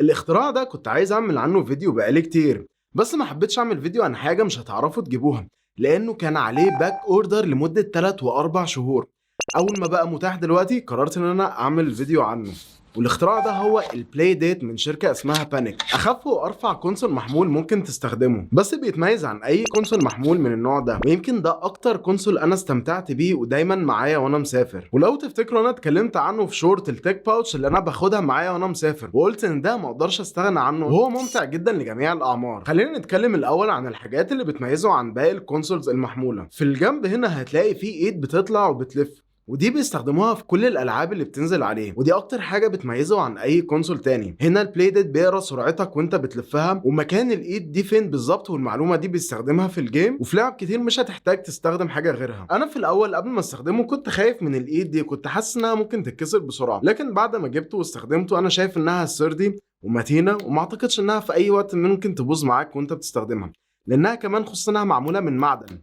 الاختراع ده كنت عايز اعمل عنه فيديو بقالي كتير، بس ما حبيتش اعمل فيديو عن حاجة مش هتعرفوا تجيبوها، لانه كان عليه back order لمدة 3 و4 شهور. اول ما بقى متاح دلوقتي قررت ان انا اعمل فيديو عنه. والاختراع ده هو ال Playdate من شركة اسمها بانيك، اخف وارفع console محمول ممكن تستخدمه، بس بيتميز عن اي console محمول من النوع ده، ويمكن ده اكتر console انا استمتعت بيه ودايما معايا وانا مسافر. ولو تفتكروا انا اتكلمت عنه في short ال tech pouch اللي انا باخدها معايا وانا مسافر، وقلت ان ده ما اقدرش استغنى عنه، وهو ممتع جدا لجميع الاعمار. خلينا نتكلم الاول عن الحاجات اللي بتميزه عن باقي ال consoles المحمولة. في الجنب هنا هتلاقي فيه ايد بتطلع وبتلف، ودي بيستخدموها في كل الالعاب اللي بتنزل عليه، ودي اكتر حاجة بتميزه عن اي console تاني. هنا ال Playdate بيقرا سرعتك وانت بتلفها ومكان الايد دي فين بالظبط، والمعلومه دي بيستخدمها في ال game، وفي لعب كتير مش هتحتاج تستخدم حاجة غيرها. انا في الاول قبل ما استخدمه كنت خايف من الايد دي، كنت حاسس انها ممكن تتكسر بسرعة، لكن بعد ما جبته واستخدمته انا شايف انها sturdy ومتينه، وما اعتقدش انها في اي وقت ممكن تبوظ معاك وانت بتستخدمها، لانها كمان خصوصا انها معمولة من معدن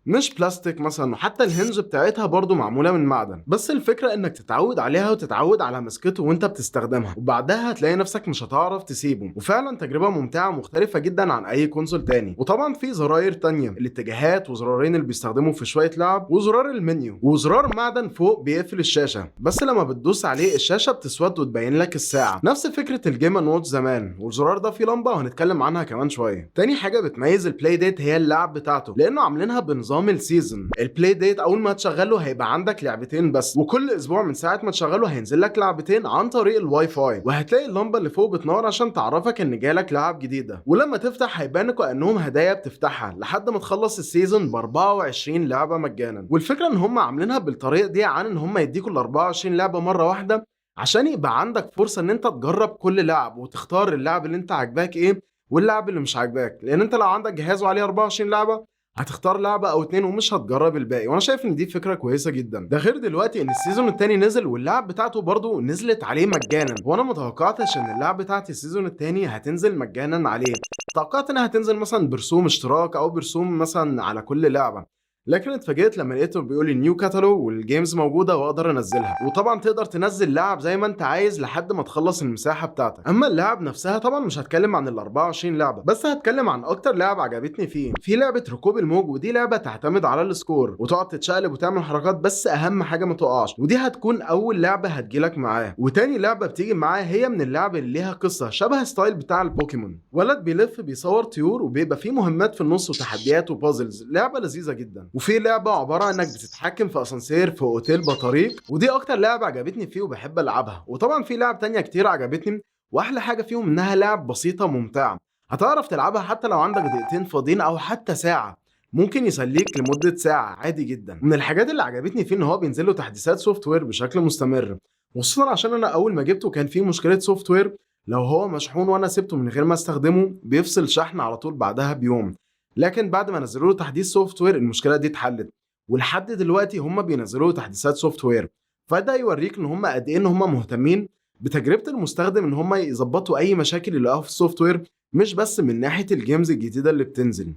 مش بلاستيك مثلا، وحتى ال hinge بتاعتها برضو معمولة من معدن. بس الفكرة انك تتعود عليها وتتعود على مسكته وانت بتستخدمها، وبعدها هتلاقي نفسك مش هتعرف تسيبه. وفعلا تجربه ممتعة ومختلفة جدا عن اي console تاني. وطبعا في زراير تانية، الاتجاهات وزرارين اللي بيستخدموا في شوية لعب، وزرار المنيو، وزرار معدن فوق بيقفل الشاشة، بس لما بتدوس عليه الشاشة بتسود وتبين لك الساعة، نفس فكرة ال Game Watch زمان. والزرار ده فيه لمبة وهنتكلم عنها كمان شوية. تاني حاجة بتميز ال Playdate هي اللعب بتاعته، لانه عاملينها بنظام ال season. ال Playdate اول ما تشغله هيبقى عندك لعبتين بس، وكل اسبوع من ساعة ما تشغله هينزل لك لعبتين عن طريق الواي فاي، وهتلاقي اللمبة اللي فوق بتنور عشان تعرفك ان جالك لعب جديده، ولما تفتح هيبان كانهم هدايا بتفتحها لحد ما تخلص ال season ب 24 لعبه مجانا. والفكرة ان هم عاملينها بالطريقة دي عن ان هم يديكوا ال 24 لعبه مرة واحدة، عشان يبقى عندك فرصة ان انت تجرب كل لعب وتختار اللعب اللي انت عاجباك ايه واللعب اللي مش عاجباك، لان انت لو عندك جهاز وعليه 24 لعبه هتختار لعبه او اتنين ومش هتجرب الباقي. وانا شايف ان دي فكرة كويسة جدا. ده غير دلوقتي ان ال season التاني نزل واللعب بتاعته برضو نزلت عليه مجانا، وانا ما توقعتش ان اللعب بتاعت ال season التاني هتنزل مجانا عليه. توقعت انها هتنزل مثلا برسوم اشتراك او برسوم مثلا على كل لعبه، لكن اتفاجئت لما لقيته بيقول لي new catalog وال games موجودة واقدر انزلها. وطبعا تقدر تنزل لعب زي ما انت عايز لحد ما تخلص المساحة بتاعتك. اما اللعب نفسها طبعا مش هتكلم عن ال 24 لعبه، بس هتكلم عن اكتر لعبه عجبتني فيه. في لعبه ركوب الموج، ودي لعبه تعتمد على ال score وتقعد تتشقلب وتعمل حركات، بس اهم حاجة ما تقعش، ودي هتكون اول لعبه هتجيلك معاه. وتاني لعبه بتيجي معاه هي من اللعب اللي ليها قصة شبه style بتاع البوكيمون، ولد بيلف بيصور طيور وبيبقى فيه مهمات في النص وتحديات و puzzles، لعبه لذيذة جدا. وفي لعبه عبارة انك بتتحكم في اسانسير في اوتيل بطريق، ودي اكتر لعبه عجبتني فيه وبحب العبها. وطبعا في لعب تانية كتير عجبتني، واحلى حاجة فيهم انها لعب بسيطة ممتعة، هتعرف تلعبها حتى لو عندك دقيقتين فاضيين او حتى ساعة، ممكن يسليك لمدة ساعة عادي جدا. من الحاجات اللي عجبتني فيه ان هو بينزل له تحديثات software بشكل مستمر، وخصوصا عشان انا اول ما جبته كان فيه مشكلة software، لو هو مشحون وانا سبته من غير ما استخدمه بيفصل شحن على طول بعدها بيوم، لكن بعد ما نزلوا له تحديث software المشكلة دي اتحلت، ولحد دلوقتي هم بينزلوا له تحديثات software. فده يوريك ان هم قد ايه ان هم مهتمين بتجربه المستخدم، ان هم يظبطوا اي مشاكل يلاقوها في ال software، مش بس من ناحية ال games الجديدة اللي بتنزل.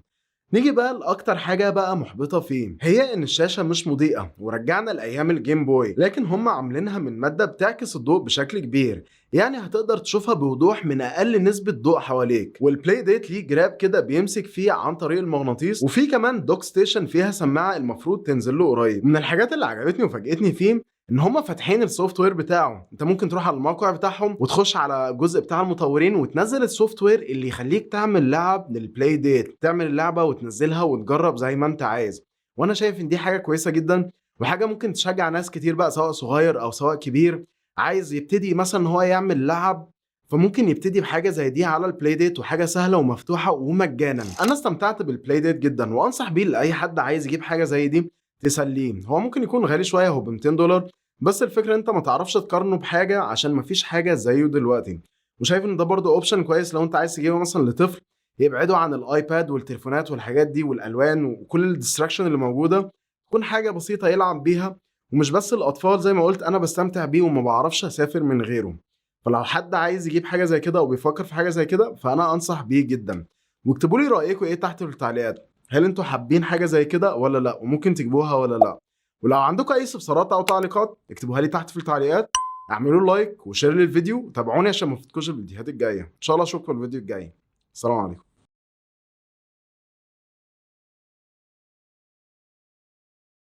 نيجي بقى لاكتر حاجة بقى محبطة فيه، هي ان الشاشة مش مضيئة ورجعنا لايام ال Game Boy، لكن هم عاملينها من مادة بتعكس الضوء بشكل كبير، يعني هتقدر تشوفها بوضوح من اقل نسبه ضوء حواليك. وال Playdate ليه جراب كده بيمسك فيه عن طريق المغناطيس، وفي كمان dock station فيها سماعه المفروض تنزل له قريب. من الحاجات اللي عجبتني وفاجئتني فيه ان هم فاتحين ال software بتاعه، انت ممكن تروح على الموقع بتاعهم وتخش على الجزء بتاع المطورين وتنزل ال software اللي يخليك تعمل لعب لل Playdate، تعمل اللعبة وتنزلها وتجرب زي ما انت عايز. وانا شايف ان دي حاجة كويسة جدا، وحاجه ممكن تشجع ناس كتير بقى، سواء صغير او سواء كبير عايز يبتدي مثلا ان هو يعمل لعب، فممكن يبتدي بحاجة زي دي على ال Playdate، وحاجه سهلة ومفتوحه ومجانا. انا استمتعت بال Playdate جدا وانصح بيه لاي حد عايز يجيب حاجة زي دي تسليه. هو ممكن يكون غالي شويه، هو ب $200، بس الفكرة انت ما تعرفش تقارنه بحاجة عشان مفيش حاجة زيه دلوقتي. وشايف ان ده برضه option كويس لو انت عايز تجيبه مثلا لطفل يبعده عن ال iPad والتليفونات والحاجات دي والالوان وكل ال distraction اللي موجوده، تكون حاجة بسيطة يلعب بيها. ومش بس الاطفال، زي ما قلت انا بستمتع بيه وما بعرفش اسافر من غيره. فلو حد عايز يجيب حاجة زي كده او بيفكر في حاجة زي كده فانا انصح بيه جدا. واكتبوا لي رايكم ايه تحت في التعليقات، هل انتوا حابين حاجة زي كده ولا لا، وممكن تجيبوها ولا لا؟ ولو عندكم اي استفسارات او تعليقات اكتبوها لي تحت في التعليقات. اعملوا like و share للفيديو وتابعوني عشان ما تفوتكوش الفيديوهات الجاية. ان شاء الله اشوفكم الفيديو الجاي. السلام عليكم.